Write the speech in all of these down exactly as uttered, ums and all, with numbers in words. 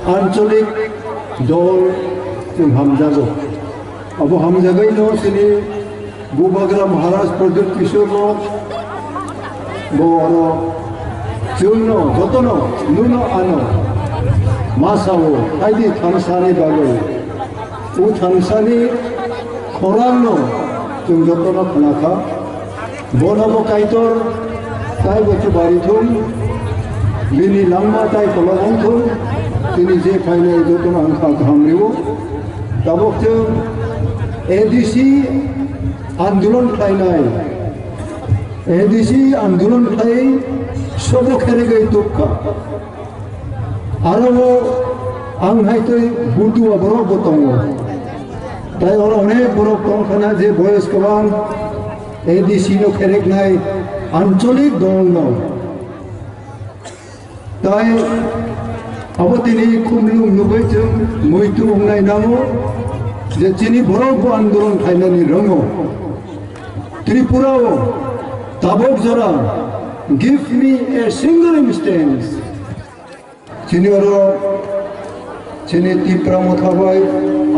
Ancholik dol chwng hamjago. Abo hamjagwi no chini Bubagra Maharaj Pradyut Kishore no bo oro chwng no joto no nuno ano ma sao, haidi thansa ni bagwi. O thansa ni khorang no chwng joto no khna kha. Bono bo Kaitor taibo chubari thung, bini langma tai kolok wng thung, tini je phainai jotono ang kha kaham rwo. Tabok chwng A D C andolon khlainai, A D C andolon khlai sobo kheregwi tukha. Aro ang hai tei butua borok bo tongo. Tai oro onek borok tong khana je boyos kwbang A D C no khereknai ancholik dol no. Tai abo tini khumlung nugwi chwng muitu wngnai nango je chini borok bo andolon khlainani rongo. Tripura o tabok jora, give me a single instance. Chini oro chini Tipra Motha bai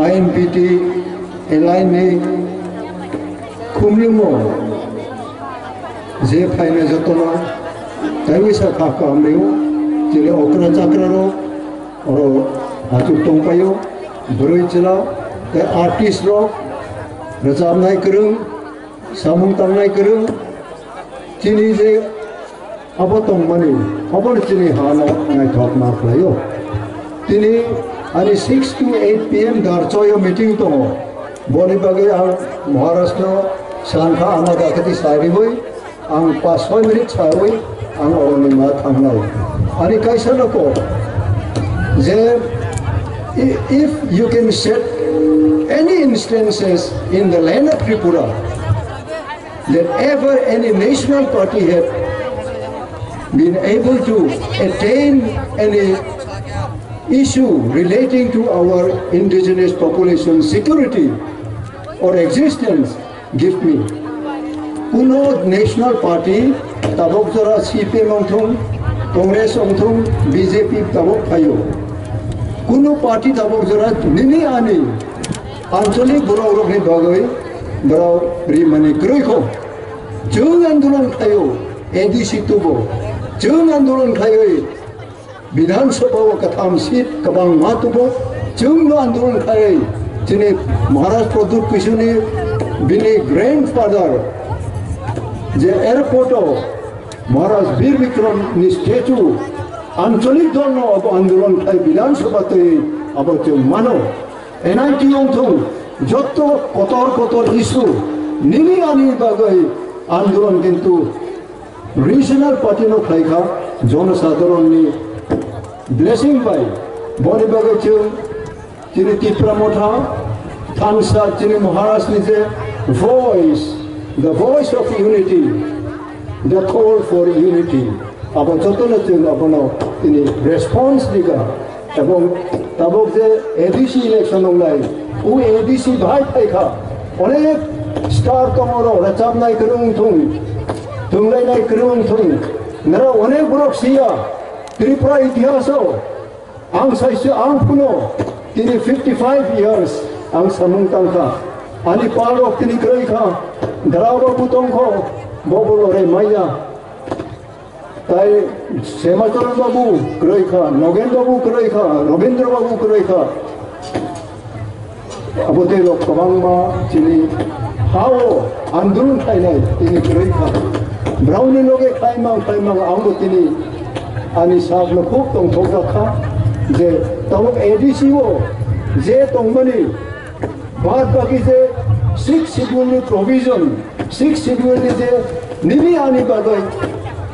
I N P T align ni khumlwimo je phaina jotono taiwi sa kha kaham rwo. Chini okra chakra rok oro achuk tongpaio, bwrwi chwla tei artist rok, rwchapnai kwrwng, samung tangnai kwrwng, chini je abo tongmani, obo chini hano naithok ma khlaio. Tini ani six to eight P M Darchoyo meeting tongo. Boni bagwi ang Maharashtra sankha ama dakhati sariwi ang pas soi minute sawi ang oroni ma thangnai. Ani kaisa no ko je i- if you can set any instances in the land of Tripura, that ever any national party have been able to attain any issue relating to our indigenous population security or existence, give me. Kuno national party, tabok jora C P M wngthung, Congress wngthung, B J P tabok phaio. Kuno party tabok jora nini ani ancholik borok rokni bagwi borok rimani kwrwi kho. Chwng andolon khlaio, A D C tubo. Chwng andolon khlaiwi Bidhan Sabha o katham seat kwbangma tubo. Chwng no andolon khlaiwi chini Maharaj Pradyut Kishore ni bini grandfather je airport o Maharaj Bir Bikram ni statue ancholik dol no abo andolon khlai Bidhan Sabha twi abo chwng mano. N I T wngthung, jotto kotor kotor issue nini ani bagwi andolon kintu regional party no khlai kha, jonosadharon ni blessing bai. Boni bagwi chwng chini Tipra Motha, thansa chini Maharaj ni je voice, the voice of unity, the call for unity. Abo jotono chwng abono tini response rikha. Ebong tabok je A D C election wngnai, o A D C bahai phaikha, onek star tongo rok, rwchapnai kwrwng wngthung, thwnglainai kwrwng wngthung, nara onek borok siya Tripura itihaso. Ang saisi ang phano tini fifty five years ang samung tangkha, ani pal rok tini kwrwi kha, Dara babu tongkho, bobo lorai maya. Tai Semacharan babu kwrwi kha, Nogen babu kwrwi kha, Robindra babu kwrwi kha. Abo tei rok kwbangma chini ha-o andolon khlainai tini kwrwi kha. Browni loge khlaimang khlaimang angbo tini ani sakno khub tongthokjak kha je tabuk A D C o je tongmani bad baki je Sixth Schedule ni provision, Sixth Schedule ni je nini ani bagwi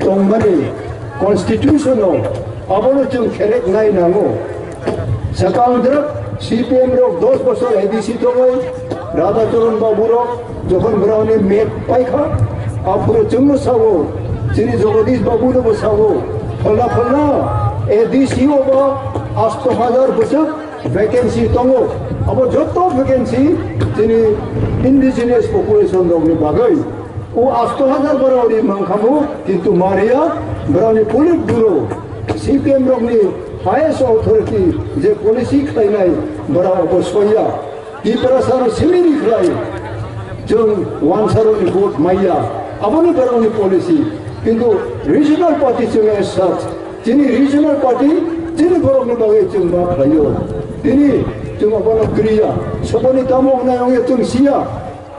tongmani constitution o abono chwng kherek nai nango. Sakang drak C P M rok dos bosor A D C tongwi Radhacharan babu rok jokhon borokni met paikha, aphuru chwngno sao, chini Jagadish babu no bo sao, phalna phalna A D C o bo asto hajar bwswk vacancy tongo. Abo jotto vacancy chini indigenous population rokni bagwi. O asto hajar borok ri mankhamu, kintu maria borokni Politburo C P M rokni highest authority je policy khlainai, borok abo soya. Tiprasa rok simi ni khlai, chwng wansaro ni vote maya, aboni borokni policy. Kintu regional party chwng as such, chini regional party, chini borokni bagwi chwng ma khlaio. Tini chwng abono kriya, soboni tamo wngnai wngya chwng siya.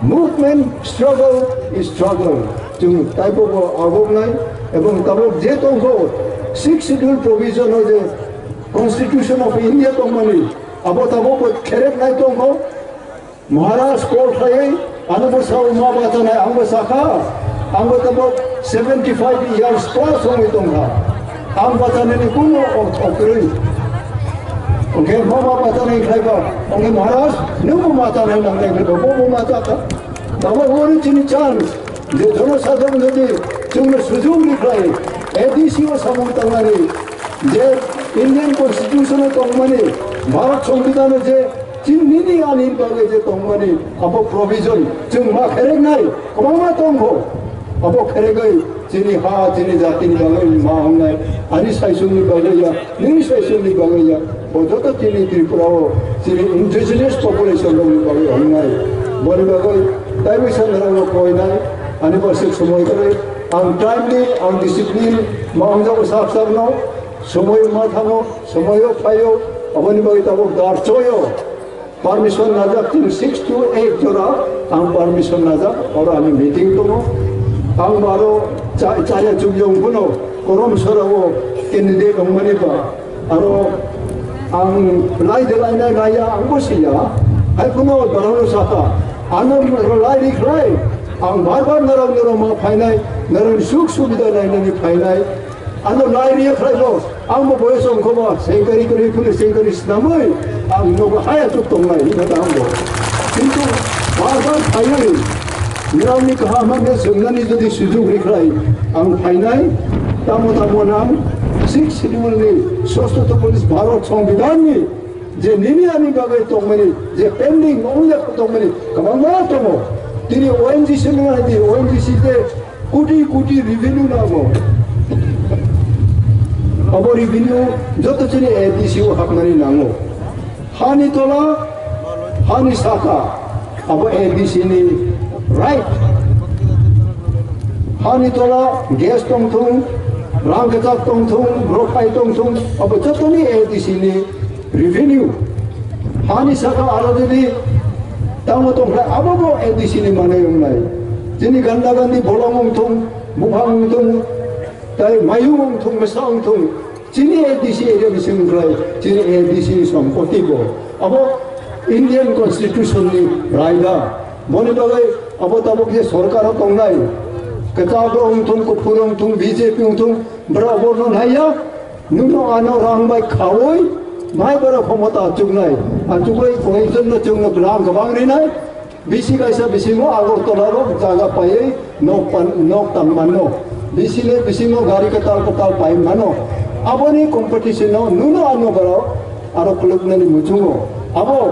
Movement, struggle is struggle. Chwng taibo bo agoknai, ebong tabok je tongkho, Sixth Schedule provision o je Constitution of India tongmani, abo tabok bo khereknai tongkho. Maharaj call khlaiwi, ano bo sao ma bachanai, ang bo sakha, ang bo tabok seventy five years plus wngwi tongkha. Ang bachanani kuno ortho kwrwi. Hwnkhe ma ma bachanai khlaiba, hwnkhe Maharaj, nwng bo ma chanai nangnai khlaiba, bo bo ma chakha. Tabok oro chini chance, je jonosadharon jodi chwngno sujug ri khlai, A D C o samung tangnani, je Indian Constitution o tongmani, Bharat Songbidan o je chini nini ani bagwi je tongmani, abo provision chwng ma khereknai kwbangma tongkho. Abo kheregwi chini ha, chini jatini bagwi ma wngnai, ani saisungni bagwi ya, nini saisungni bagwi ya. Bo joto chini Tripura o chini indigenous population rokni bagwi wngnai. Boni bagwi taiwi sangrang no koinai, ani basik somoi kwrwi. Ang timely, ang discipline, ma wngjak sak sak no, somoi ma thango, somoi o phaio, aboni bagwi tabok dar choyo. Permission najak, tin six to eight jora ang permission najak, oro ani meeting tongo. Ang baro cha-, chaya chukyong bono korom sora o candidate wngmani ba, aro ang lai de lai nai nai ya, ang bo siya. Hai kuno barano saka, ano lai ri khlai, ang bar bar narang narang ma phainai, narang suk subida nai nani phainai. Ano lai riya khlai bo, ang bo boyos ongkho ba, sengkari kari kuli sengkari snamwi, ang nogo haya chuk tongnai, hino da ang bo. Kintu bar bar phaiwi, nirangni kaham hamya swngnani jodi sujug ri khlai, ang phainai, tamo tamo nang, Sixth Schedule ni, sosto to police Bharat Songbidan ni, je nini ani bagwi tongmani, je pending, ongya tongmani, kwbangma tongo. Tini O N G C nung hai di, O N G C je Koti koti revenue nango. Abo revenue joto chini A D C o hapnani nango. Hani tola, hani saka, abo A D C ni right. Hani tola gas tongthung, rang kwchak tongthung, brokhai tongthung, abo jotoni A D C ni revenue. Hani saka aro jodi tamo tongkha, abo bo A D C ni manwi wngnai. Chini ganda gandi bolong wngthung, buphang wngthung, tai mayung wngthung, mesa wngthung. Chini A D C area bising wngkhlai, chini A D C ni sompoti bo. Abo Indian Constitution ni raida. Boni bagwi abo tabuk je sorkar o tongnai, kwchak wngthung, kuphur wngthung, B J P wngthung, borok bo no naiya. Nwng ano rang bai khaui, mai bara khomota achuknai. Achugwi koijon no chwngno rang kwbang rinai. Bisi kaisa bisingo Agartala rok jaga paiwi nok pan, nok tang mano. Bisi le bisingo gari kwtal kwtal pai mano. Aboni competition no nwngno ano borok aro khuluknani muchungo. Abo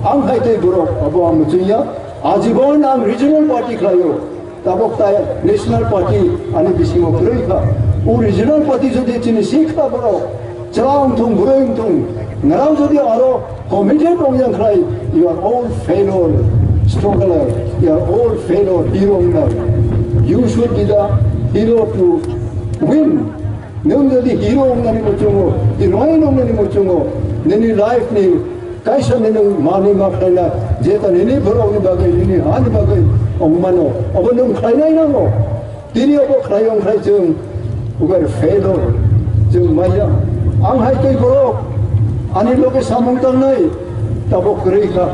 ang hai tei borok, abo ang muchungya. Ajibon ang regional party khlaio. Tabok tai National Party ani bisingo kwrwi kha. O regional party jodi chini sikha borok chwla wngthung, bwrwi wngthung, nang jodi aro committed wngyang khlai, you are all failure, struggler, you are all failure, hero wngnai. You should be the hero to win. Nwng jodi hero wngnani muchungo, heroine wngnani muchungo, nini life ni kaisa nini manwi ma khlaina, jeta nini borokni bagwi, nini hani bagwi wngmano, obo nwng khlainai nango. Tini obo khlai wng khlai chwng uber failure, chwng maya. Ang hai twi borok, ani loge samung tangnai, tabok kwrwi kha.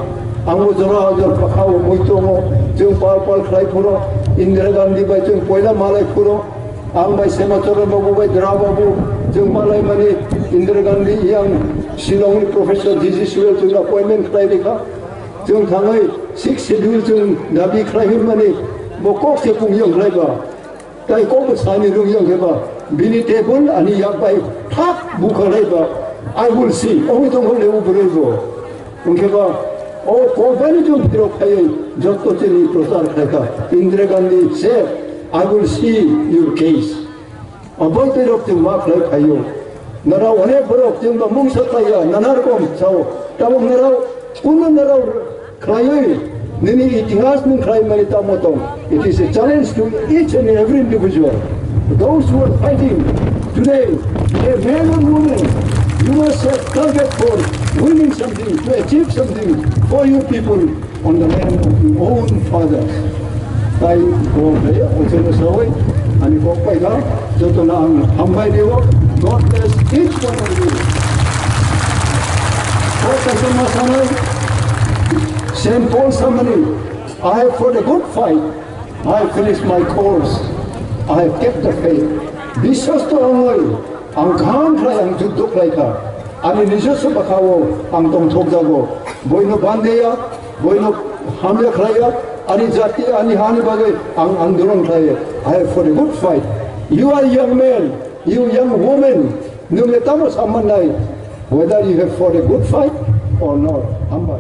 Ang bo jora jor pakhao mui tongo, chwng pal pal khlai phuro, Indira Gandhi bai chwng poila malai phuro, Ang bai Sema Choron Babu bai Dra Babu, chwng malai mani Indira Gandhi yang Shillong ni Professor G G Swell chwng appointment khlai rikha. Chwng thangwi Sixth Schedule chwng dabi khlai hwnmani bo kok se pung yang khlai ba. Tai kok bo sani rung yang khe ba. Bini table ani yak bai thak bukha lai ba. I will see. Omo tong hole u bwrwi bo. Hwnkhe ba, o company chwng phirok phaiwi jotto chini prochar khlaikha. Indira Gandhi said, "I will see your case." Obo tei rok chwng ma khlai phaio. Narao onek borok chwngno mungsa khlaiya, nana rokom sao. Tabuk narao, kunu narao khlaiwi nini itihas nwng khlai mani tamo tong. It is a challenge to each and every individual. Those who are fighting today, a man or woman, you must have target for winning something, to achieve something for your people on the land of your own fathers. Tai kok hai, ochaino sawi, ani kok paikha, jotono ang hambai rio. God bless each one of you. Kok kaisa ma sanai, Saint Paul samani, "I have fought a good fight, I have finished my course, I have kept the faith." Biswas to ongoi, ang kaham khlai, ang juddo khlaikha. Ani nijoswa bwkhao ang tongthokjago. Boino bandeya, boino hamya khlaiya, ani jati, ani hani bagwi ang andolon khlaiya. I have fought a good fight. You are young men, you young women, nwng le tamo sammannai, whether you have fought a good fight or not. Hambai.